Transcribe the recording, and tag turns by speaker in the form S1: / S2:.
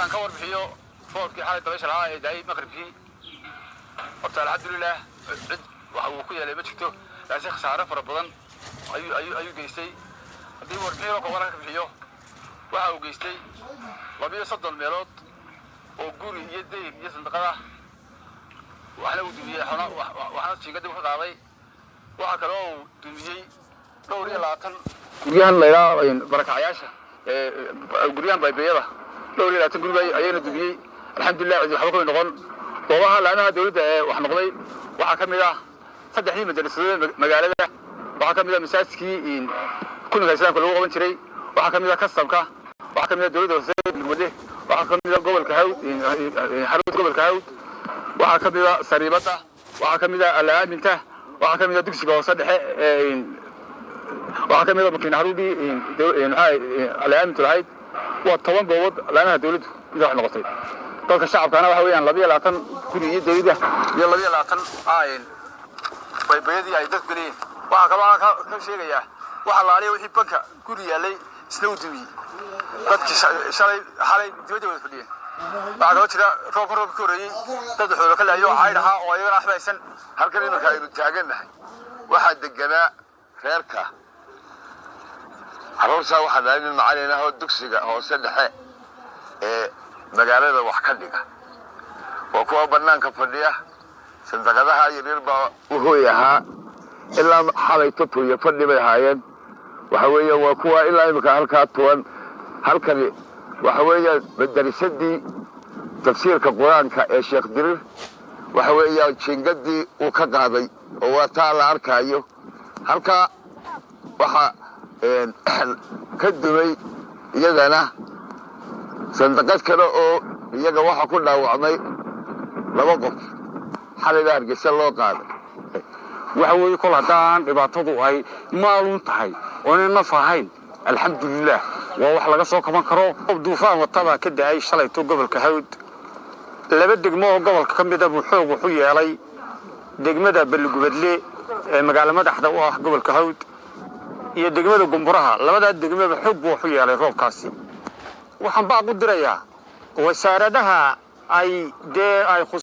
S1: Aan ka warbixiyo roobkii xalay dabaysha lahaa ee daayay maqribkii, horta alxamdulilah, cid waxa uu ku yeelay ma jirto, laakiin khasaare fara badan ayuu geystay. Haddii warbixin roobka waran ka bixiyo, waxa uu geystay 32 meelood oo guri iyo deyr iyo sandaqada waxna uu dumiyey, waxna jiingadi ka qaaday. Waxa kale oo uu dumiyey dhowr iyo labaatan guryahan laydhaa barakacyaasha, guryahan baybayada, dhowr iyo labaatan guri ayayna dumiyey. Alxamdulilah, cidi waxba kamay noqon. Goobaha laamaha dowladda ee wax noqday waxaa ka mid ah saddexdii madarasadood magaalada, waxaa ka mid ah masaajidkii kulanka Islaamka lagu qaban jiray, waxaa ka mid ah kastamka, waxaa ka mid ah dowladda hoose Mudde, waxaa ka mid ah gobolka Hawd, xarunta gobolka Hawd, waxaa ka mid ah sariibadda, waxaa ka mid ah Alaaminta, waxaa ka mid ah dugsiga hoose dhexe, waxaa ka mid ah makiin xaruntii maxaa Alaamintu lahayd. Waa 10 goobood laamaha dowladdu inta wax noqotay. Dadka shacabkana waxa weeyaan 22 guri iyo dowladda iyo 22 baybayadii ay dadku geliyen. Waxaa kaloo aan ka sheegayaa waxa laaliya wixii banka guri yaallay isna uu dumiyey. Dadkii shalay xalay dibadda wada fadhiyeen. Waxaa kaloo jira roobka roobka ka horreeyey dad xoolo ka laayo caydh ahaa oo ayagana waxba haysan.
S2: Halkan iminka aynu taagannahay waxaa deganaa reerka carruurtaa. Waxaa dhahay nin macalin ah oo dugsiga hoose dhexe ee magaalada wax ka dhiga. Waa kuwa banaanka fadhiya, sandaqadaha yaryar baa u hooy ahaa. Ilaa xalay totoya fadhi bay ahaayeen. Waxa weeya waa kuwa ilaa imika halkaa tuban. Halkani waxa weeya madarisadii tafsiirka Qur-aanka ee Sheekh Dirir. Waxa weeya jingadii uu ka qaaday oo waa taa la arkaayo. Halkaa waxaa ka dumay iyadana sandaqad kale oo iyaga waxaa ku dhaawacmay laba qof, xalayba Hargeysa loo qaaday.
S3: Waxa weeye kol haddaan dhibaatadu ay maalun tahay oonay naf ahayn, alxamdulilah, waa wax laga soo kaban karo. Duufaan watabaa ka da'ay shalayto gobolka Hawd. Laba degmo oo gobolka ka mida buu xoog wuxu yeelay: degmada Balligubadle ee magaalo madaxda u ah gobolka Hawd iyo degmada Gumburaha. Labadaa degmaba xoog buu waxu yeelay roobkaasi. Waxaan baaq u dirayaa wasaaradaha ay dee ay